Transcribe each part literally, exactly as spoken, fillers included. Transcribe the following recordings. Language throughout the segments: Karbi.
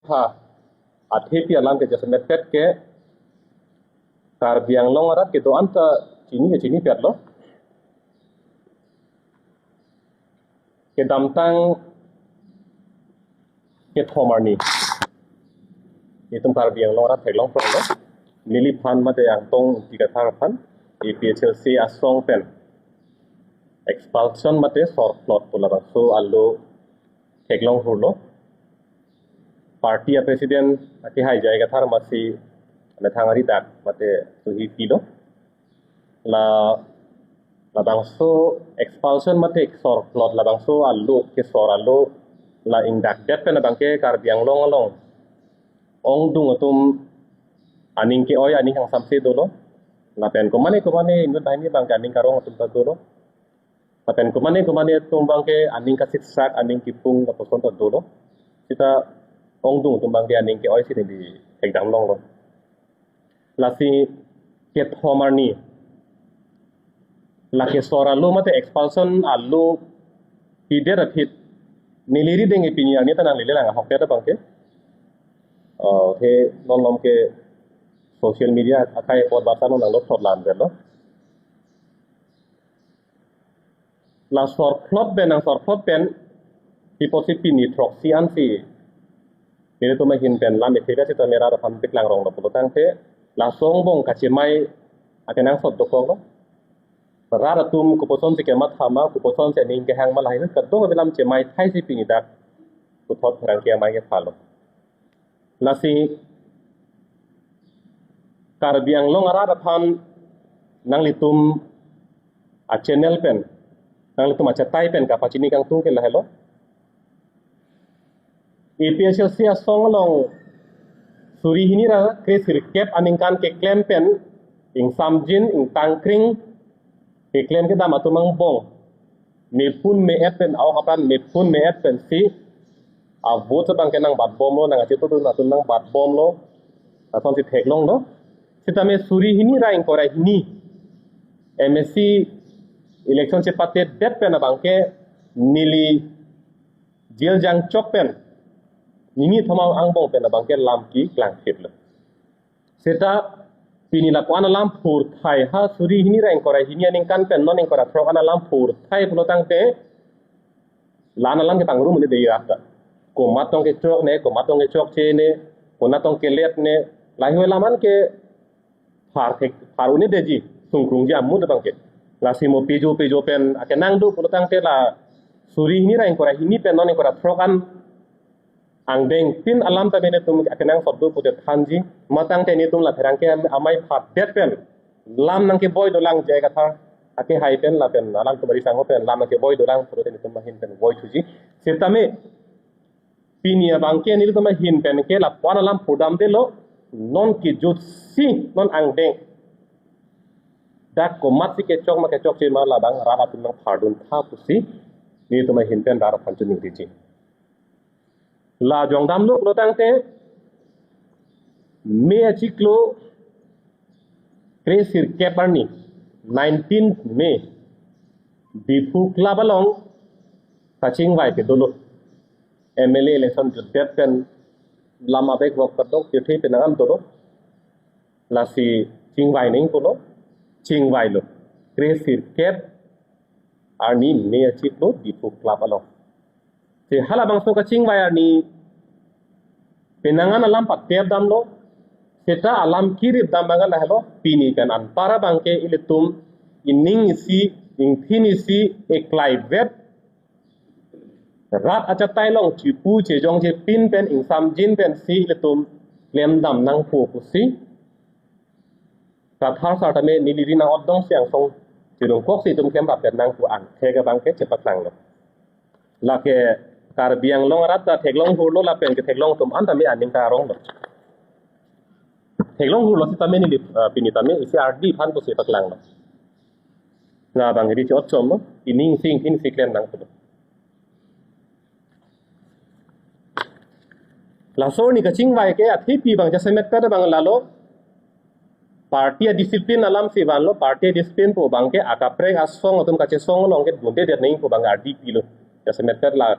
Tha, athepi alam ke jasemet pet ke Karbi Anglong arat kedo-an ta chini ke chinipetlo. Kedamtang kethom arni itum Karbi Anglong arat theklong pronglo. Neliphan mate Angtong Ingti Kathar aphan A P H L C asong pen expulsion mate sorplot pu labangso alo theklong hurlo. Party a president akehai J I Kathar masi methang ari dak mate suhi pilo. La labangso expulsion mate sorplot labangso alo kesor alo la ingdakdet pen abangke Karbi Anglong along ongdung atum aning ke-oi aning kangsamse dolo. Lapen komane komane inut banghini abangke aning karong atum ta dolo. Lapen komane komane atum abangke aning kasiksak aning kipung lapuson ta dolo. Sita ongdung atum abangke aning ke-oi si neli thekdam longlo. Lasi kethom arni la kesor alo mate expulsion alo pidet aphi neli rideng ke pini arni ta nanglele lang ahokdet abangke. Oh, he non lom ke social media akai apot basa non nanglo thot lan delo. La sorplot pen nang sorplot pen pi apotsi pini throksi ansi nelitum ahin pen lam ethe sita me rat aphan paklang ronglo pulo tangte laso angbong kachemai akenangsot dokoklo. Rat atum kopuson si kematha ma, kopuson si aning kehang ma lahai kadokave alam chemai thai si pini dak puthot pherangke amei kephalo. Lasi Karbi Anglong arat aphan nanglitum a channel pen, nanglitum achatai pen kapachini kangtung ke lahelo. A P H L C asong along suri hini ra kre sirkep aningkan keklem pen ingsamjin ingtangkring keklem kedam atum angbong mepun me-et pen, aok apran mepun me-et pensi a vote abangke nangbatbomlo, nang achetu atum nangbatbomlo, lason si theklonglo. Sitame suri hini ra ingkoi ra hini M A C election chepatedet pen abangke neli jail jangchok pen nini thoma angbong pen abangke lam keklangphitlo. Seta pini lapu-an alam phurthai ha suri hini ra ingkoi ra hini aningkan pen non ingkoi ra throk an alam phurthai pulo tangte la-an alam ke pangrum un-e dei rat ta. Komat tong kechok ne, komat tong kechokche ne, konat tong kelet ne, lahai alam an ke phar thek phar un-e detji, sungkrungji amu abangke. Lasi mo pejo pejo pen akenang do pulo tangte la suri hini ra ingkoi ra hini pen non ingkoi ra throk an angdeng tin alam ta netum akenangsot do pute thanji, matang te netum la pherangke amei phatdet pen lam nangkeboi dolang J I Kathar akehai pen lapen alangtum ari sangho pen lam nangkeboi dolang pute netum ahin pen boi thuji. Sitame pini abangke nelitum ahin pen ke lapu-an alam phurdamdetlo, non kejutsi non angdeng dak komatsi kechok ma kechokche ma labang rat atum nangphardun tha pusi nelitum ahin pen rat aphan chiningriji. La jongdamlo pulo tangte May achiklo kre sirkep arni, nineteenth May, Diphu Club along kachingvai ke dolo. M L A election jutdet pen lam abek vok kadok juthe penang an dolo. Lasi chingvai nangkoklo, chingvailo. Kre sirkep arni May achiklo Diphu Club along. Te halabangso kachingvai arni penang an alam patep damlo, seta alam kirip dam abang lahelo, pini pen anpar abangke ilitum ining isi, ingthin isi, eklaivet, rat achatai along chipu chejong chepin pen ingsamjin pensi ilitum klemdam nangpo pusi Kathar sar tame neli ri nang-otdong si angsong chirungkok si itum klemrap pen nangpu angthek abangke chepaklanglo. Lake Karbi Anglong arat ta theklong hurlo lapen ketheklong atum an tame aning karonglo. Theklong hurlo sitame neli, ah, pini tame isi ardi aphan pusi paklanglo. Labang ri chi-ot chomlo, ining isi ingthin isi klem nangpulo. Laso arni kachingvai ke athepi abang jasemet pet abang lalo. Party a-discipline alam si vanlo, party a-discipline pu abangke akaprek asong atum kachesong along ke dundedet nangji pu abang ardi pilo. Jasemet pet la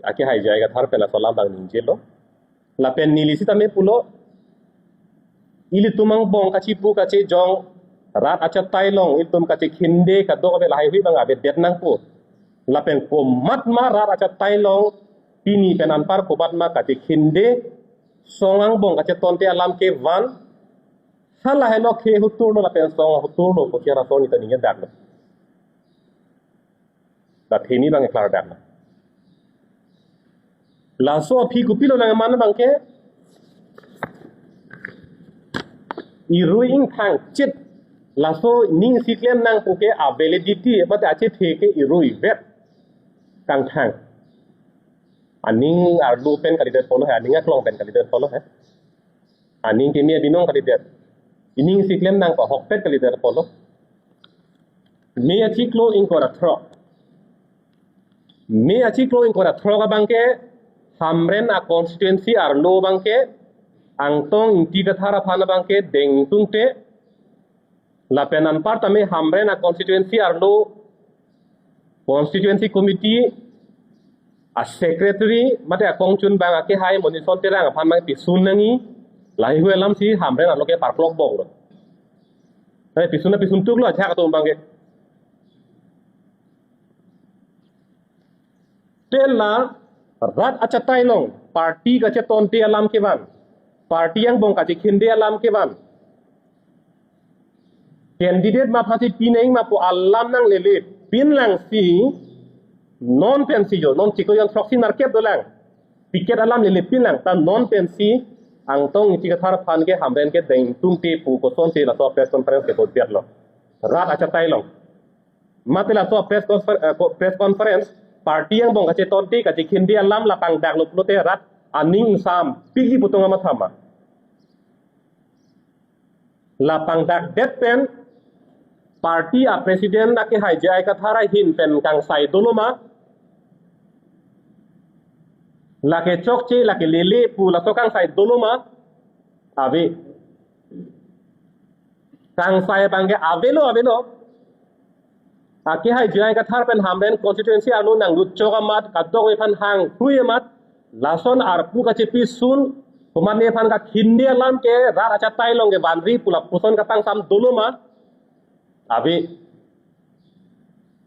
akehai J I Kathar pen laso alam abang ningjelo. Lapen neli sitame pulo, ilitum angbong kachipu kachejong, rat achatai along ilitum kachekhinde kadokave lahaihui abang avedet nangpo. Lapen komatma rat achatai along pini pen anpar komatma kachekhinde, song angbong kachetonte alam kevan, halahelo ke huturlo lapen song huturlo pu ke laso arni ta ningjedaklo. Dak hini abang klardak. Laso aphi kopilo nangman abang ke, irui ingthang chit. Laso ning isi klem nangpo ke a-validity mate achethe ke irui vet kangthang. Aning arlo pen kalidet apotlo he, aning aklong pen kalidet apotlo he. Aning keme abinong kalidet. Ining isi klem nangpo ahokpet kalidet apotlo. May achiklo ingkoi ra throk. May achiklo ingkoi ra throk abang ke Hamren a-constituency arlo abang ke Angtong Ingti Kathar aphan abang ke dengtungte, lapen anpar tame Hamren a-constituency arlo constituency committee a-secretary mate akongchunbang akehai Monison Terang aphan abang pisun nangji, lahaihui alamsi Hamren arlo ke parklok boklo. Hai pisun na pisun tuklo ajahak atum abang ke. Te la rat achatai along party kachetonte alam kevan, party angbong kachekhinde alam kevan, candidate ma aphansi pi nangji ma pu alam nanglele pinlangsi, non pensi jo, non chiklo jon throksi nerkep dolang. Ticket alam lele pinlang ta non pensi Angtong Ingti Kathar aphan ke Hamren ke dengtungte pu kosonsi laso press conference kedodetlo. Rat achatai along. Mate laso press confer-, eh, ko-, press conference, party angbong kachetonte kachekhinde alam la pangdaklo pulote rat aning ingsampikji pu tong amatha ma. La pangdakdet pen party a-president akehai J I Kathar ahin pen kangsai dolo ma. Lake chokche, lake lele pu laso kangsai dolo ma. Ave. Kangsai abang ke avelo, avelo. Akehai J I Kathar pen Hamren constituency arlo nanglut chok amat, kadokave aphan hanghui amat, lason arpu kachepisun, komatne aphan kakhinde alam ke rat achatai along ke vanri pu lapuson kapangsam dolo ma. Ave.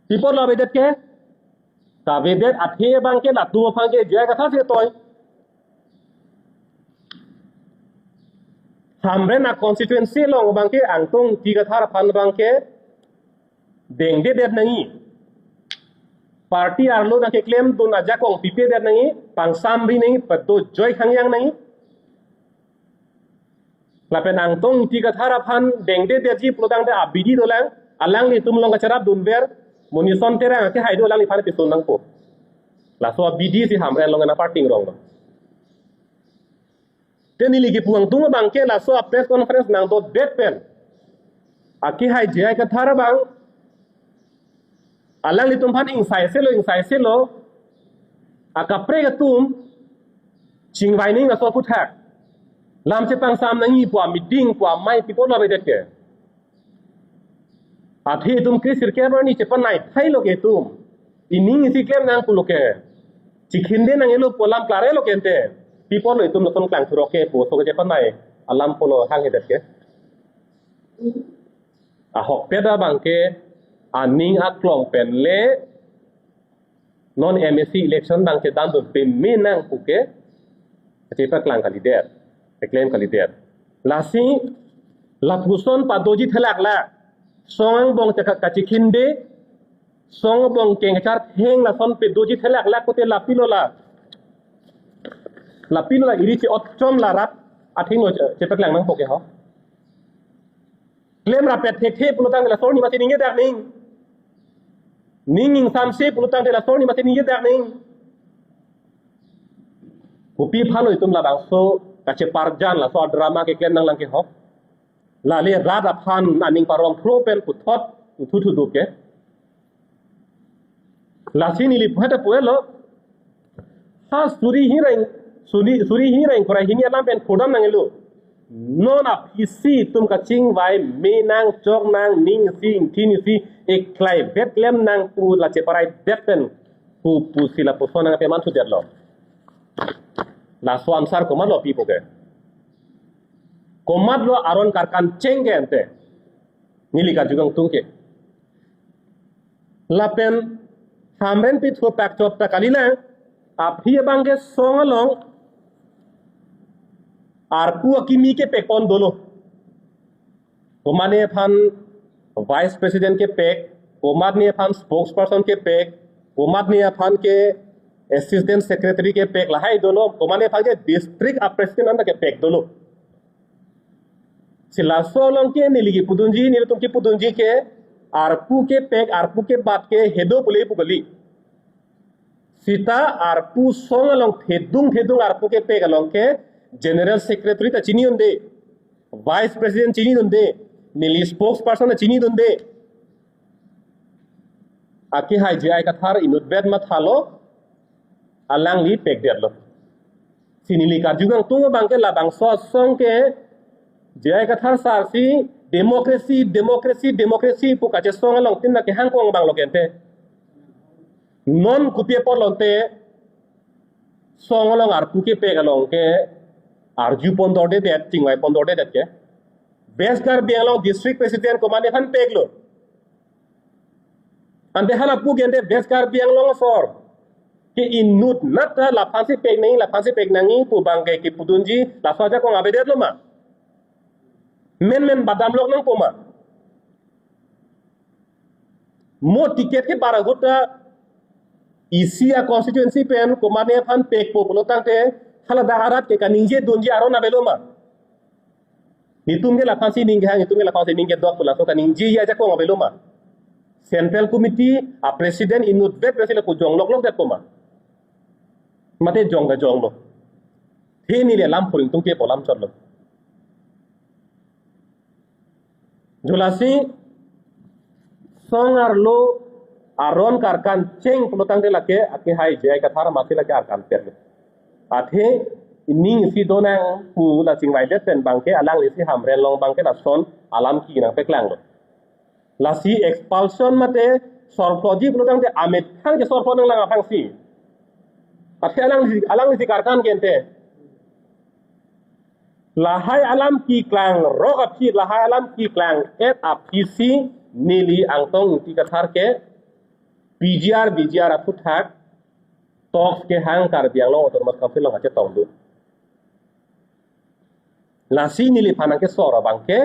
Pi apotlo avedet ke? Kavedet athe abang ke latum aphan ke J I Kathar si toi. Hamren a-constituency along abang ke Angtong Ingti Kathar aphan abang ke dengdedet nangji. Party arlo nangkeklemdun ajakong pipedet nangji, pangsamri nangji, padojoi khangjang nangji. Lapen Angtong Ingti Kathar aphan dengdedetji pulotangte abidi dolang, alanglitum along kacharapdunver, Monison Terang akehai do alangliphan pisun nangpo. Laso abidi si Hamren along ena parting rong lo. Te neli kipu angtung abang ke laso a-press conference nangdodet pen akehai J I Kathar abang alanglitum aphan ingsaiselo, ingsaiselo, akaprek atum chingvai nangji laso aphuthak. Lam chepangsam nangji pu a-meeting pu amei pi apotlo avedet ke? Athe itum kre sirkep arni chepanai thailo ke itum. Ining isi klem nang pulo ke. Chekhinde nangjilo pu alam klarelo ke ante. Pi apotlo itum lason klangthurok ke pu aso ke chepanai alam pulo hanghedet ke? Ahokpet abang ke aning aklong pen le non M A C election abang kedamdun peme nang pu ke kachepaklang kalidet, keklem kalidet. Lasi lapuson padoji thelaklak, song angbong chaka kachekhinde, song angbong kengchar theng lason padoji thelaklak pute lapilo la. Lapilo la iri che-otchom la rat athengno che-, chepaklang nangpo ke ho. Klemrap pet thekthe pulotangte laso arni masi ningjedak nangji. Ning ingsamse pulotangte laso arni masi ningjedak nangji. Kopi aphalo itum labangso kacheparjan laso a-drama keklem nanglang ke ho. Lale rat aphan aning parong phro pen puthot uthu thudu ke. Lasi neli puhata puelo. Ha suri hini ra-ing, suri, suri hini ra-ingkoi ra hini alam pen pudam nangjilo. Non aphisi itum kachingvai me nang chok nang ning isi ingthin isi eklai vet klem nang pu la cheparaidet pen pu pusi lapuson nangpaman thudetlo. Laso answer komatlo pipo ke? Komatlo aron karkan cheng ke ante? Neli karju kangtung ke. Lapen Hamren pithu pakchop ta kalilang, aphi abang ke song along arpu akimi kepek pon dolo. Komatne aphan vice president kepek, komatne aphan spokesperson kepek, komatne aphan ke assistant secretary kepek, lahai dolo, komatne aphan ke district a president anta kepek dolo. Si laso along ke neli kipudunji, nelitum kipudunji ke arpu kepek, arpu kebat ke hedo pule pu kali. Seta arpu song along thedung thedung arpu kepek along ke general secretary ta chini unde, vice president chini unde, neli spokesperson ta chini unde. Akehai J I Kathar inutvet mathalo, alangli pekdetlo. Si neli karju kangtung abang ke labangso asong ke J I Kathar sar si democracy, democracy, democracy pu kachesong along tin na kehang kong abang lo ke ante. Non kopi apotlo ante song along arpu kepek along ke arju pon dordedet, chingvai pon dordedet ke? West Karbi Anglong district president komatne aphan peklo? Ante hala pu ke ante West Karbi Anglong asor ke inutnat ta laphan si pek nangji, laphan si pek nangji pu abang ke kipudunji, laso ajakong avedetlo ma? Menmen badam lok nangpo ma? Mo ticket kebar ahut ta isi a constituency pen komatne aphan pekpo pulo tangte haladak arat ke kaningje dunji aron avelo ma? Netum ke laphan si ning kehang, netum ke laphan si ning kedok pu laso kaningje ajakong avelo ma? Central Committee a president inutvet pen si lapu jong lok lok detpo ma? Mate jong ta jonglo. The neli alam phuring tung ke polam chotlo. Jo lasi song arlo aron karkan cheng pulo tangte lake akehai J I Kathar masi lake arkan pet. Athe ining isi donang pu la chingvaidet pen abang ke alangli si Hamren along abang ke lason alam ki nangpaklanglo. Lasi expulsion mate sorplotji pulo tangte amethang ke sorplot nanglang aphrangsi. Athe alangli, alangli si karkan ke ante. Lahai alam keklang rok aphi, lahai alam keklang et aphi si neli Angtong Ingti Kathar ke P G R, V G R aphuthak talks kehang Karbi Anglong Autonomous Council along kachetongdun. Lasi neliphan nangkesor abang ke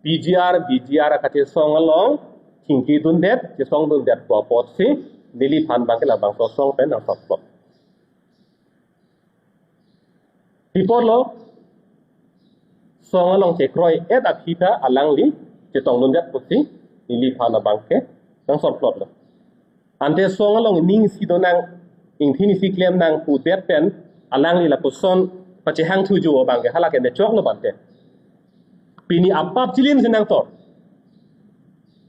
P G R, V G R kachesong along chingkidundet, chesongdundet pu apotsi neliphan abang ke labangso asong pen nangsorplot. Pi apotlo, song along chekroi et aphi ta alangli chetongdundet pusi neliphan abang ke nangsorplotlo. Ante song along ining isi donang, ingthin isi klem nang pudet pen alangli lapuson pachehang thujo abang ke hala ke nechoklo bante. Pini apap chilin si nangtor.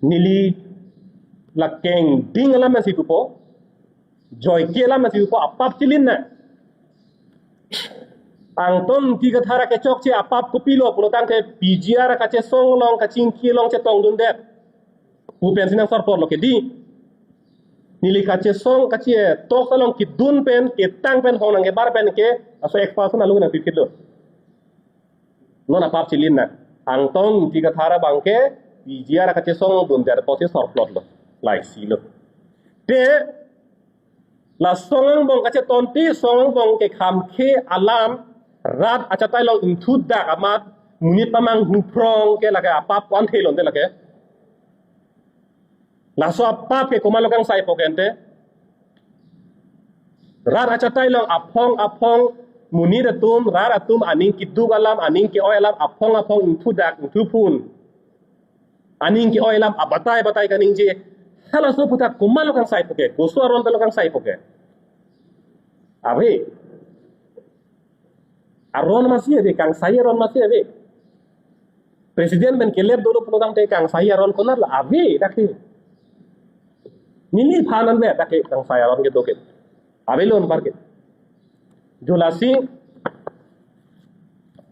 Neli la kengding alam si pupo, joike alam si pupo, apap chilin na. Angtong Ingti Kathar kechokche apap kopilo pulo tangte P G R kachesong along kachingki along chetongdundet pu pensi nangsorplotlo ke di. Neli kachesong kache talks along kidun pen, ketang pen, hong nangkebar pen ke laso expulsion along nangpipitlo. Non apap chilin na. Angtong Ingti Kathar abang ke P G R kachesong dundet pusi sorplotlo. Laisilo. Te la song angbong kachetonti, song angbong kekhamkhe alam, rat achatai along ingthudak amat monit pamanghu phrong ke lake apap ko-an thelonte lake. Laso apap ke komatlo kangsaipo ke ante? Rat achatai along aphong aphong monit atum, rat atum aning keduk alam, aning ke-oi alam, aphong aphong ingthudak, ingthuphun. Aning ke-oi alam abatai batai kaningje. Halaso aphuthak komatlo kangsaipo ke? Koso aron talo kangsaipo ke? Ave. Aron masi ave, kangsai aron masi ave. President pen kelep dolo pulo tangte kangsai aron konatlo ave dak ke. Neliphan anvet dak ke kangsai aron kedo ke. Avelon bar ke. Jo lasi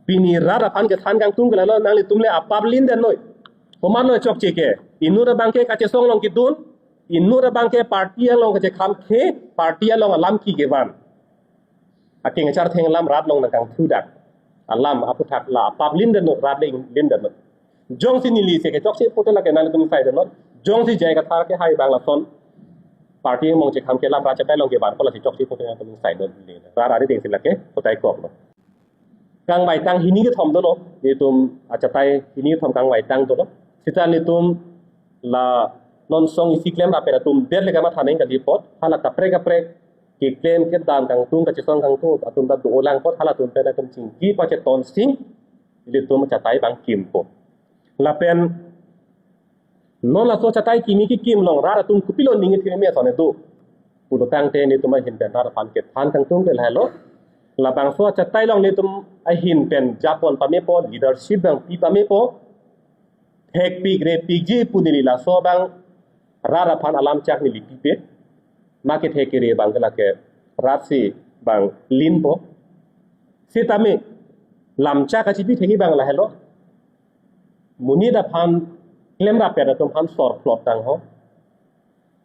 pini rat aphan kethan kangtung ke lalo nanglitum le apap lindennoi. Komatlo chokche ke? Inut abang ke kachesong along kidun, inut abang ke party along kachekhamkhe, party along alam ki kevan. Akeng achar theng alam rat along nangkangthudak alam aputhak la apap lindetnon, rat le lindetnon. Jongsi neli si kechoksi pute lake nanglitum saidetnon. Jongsi J I Kathar kehai abang lason party mong chekham ke lam rat achatai along kevan ko lasi choksi pute nanglitum saidetnon. Rat ari dengsi lake putai koklo. Kangvaitang hini kethom dolo, nelitum achatai hini kethom kangvaitang dolo. Sita nelitum la non song isi klem rapet atum der le kamatha nangji kali apot, hala kaprek kaprek keklem kedam kangtung, kachesong kangtung atum ta dolang apot, halatum pen atum chingki pachetonsing, nelitum achatai abang kimpo. Lapen non laso achatai kimi kekim along rat atum kopilo ning kethir me ason do pulotangte nelitum ahin pen rat aphan kethan kangtung ke lahelo. Labangso achatai along nelitum ahin pen japon pamepo, leadership abang pi pamepo. Thekpik repikji pu neli laso abang rat aphan alam chak neli pipe. Ma kethek kere abang ke lake rat si abang linpo. Sitame lam chak kachipi thekji abang lahelo. Monit aphan klem rapet atum aphan sorplot tangho.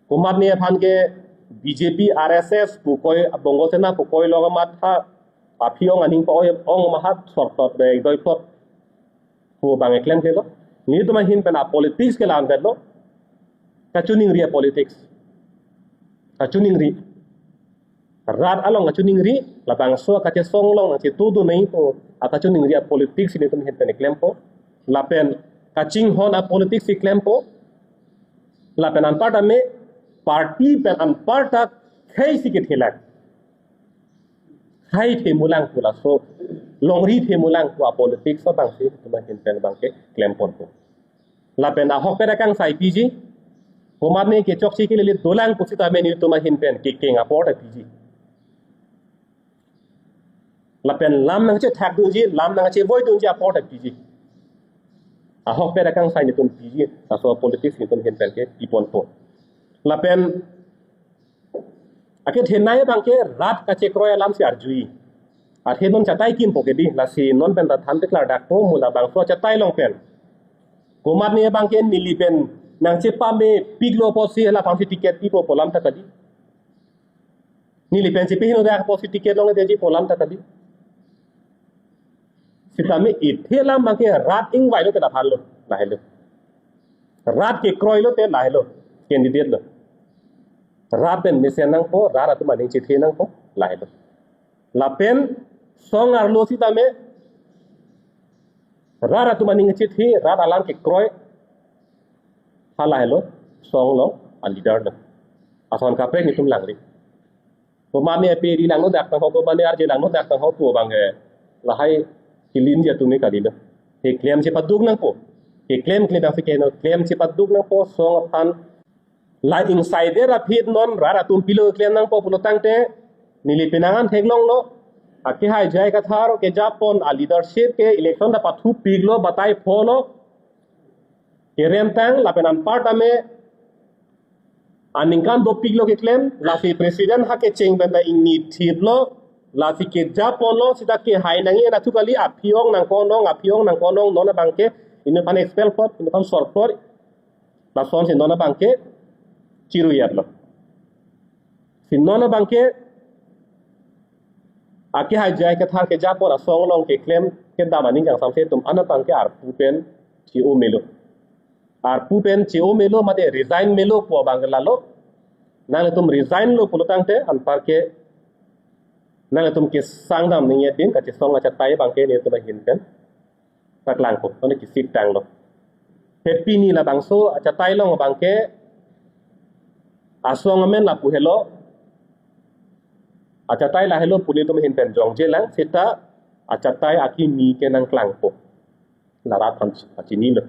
Komatne aphan ke B J P, R S S pu koi, Bongo Sena pu koi along amat ha aphi ong aning pa-oi ong mahat sorplot be doi plot pu abang eklem kelo. Nelitum ahin pen apolitics ke la-an detlo. Kachiningri apolitics. Kachiningri. Rat along kachiningri, labangso kachesong along nangchetu do nangpo, akachiningri apolitics si nelitum ahin pen klempo. Lapen kachinghon apolitics si klempo. Lapen anparta me party pen anparta khei si kethelak. Hai themulang pu laso, longri themulang pu apolitics abang si nelitum ahin pen abang ke klemponpo. Lapen ahokpet akangsai piji. Komatne kechoksi kelele dolang pusitame nelitum ahin pen kekeng apor ta piji. Lapen lam nangchethak dunji, lam nangchevoidunji apor ta piji. Ahokpet akangsai nelitum piji, laso politics nelitum ahin pen ke piponpo. Lapen akethenei abang ke rat kachekroi alam si arjui. Athe non achatai kimpo ke di, lasi non pen ta than teklar dakpo, mo labangso achatai along pen. Komatne abang ke neli pen nangchepamepiklo pusi hala aphan si ticket pipo pu alam ta kali. Neli pen si pehingno dak pusi ticket longledetji pu alam ta kali. Sitame ithe alam abang ke rat ingvai lote la aphan lo, lahelo. Rat kekroi lote lahelo, candidate lo. Rat pen mesen nangpo, rat atum aning chethe nangpo, lahelo. Lapen song arlo sitame rat atum aning chethe, rat alam kekroi, halahelo song along aleader lo. Ason kaprek nelitum langri. Komatne aperi langno dak tangho, komatne arje langno dak tangho pu abang ke lahai kelinji atum ke kalilo. Keklem chepaduk nangpo. Keklem klem abang si keno, klem chepaduk nangpo song aphan. La ingsaider aphi non rat atum pilo klem nangpo pulotangte, neli penang an theklonglo. Akehai J I Kathar kejapon aleadership ke election ta pathupiklo, batai pholo. Keremtang lapen anparta me aningkan dopiklo keklem, lasi president ha kecheng pen ta ingni thiplo, lasi kejaponlo, sita kehai nangji anatthu kali, aphi ong nangkonong, aphi ong nangkonong, non abang ke inut aphan expel plot, inut aphan sorplot, lasonsi non abang ke chiruyarlo. Si non abang ke akehai J I Kathar kejapon asong along keklem kedam aning kangsamse atum an abang ke arpu pen che-o melo. Arpu pen che-o melo mate resign melo pu abang ke lalo. Nanglitum resign lo pulotangte anpar ke nanglitum kesangdam ningje din kachesong achatai abang ke nelitum ahin pen paklangpo, mane kesik tanglo. Pini labangso achatai along abang ke asong amen lapu helo. Achatai lahelo pu nelitum ahin pen jongjelang, sita achatai akimi ke nangklangpo. La rat aphan chinilo.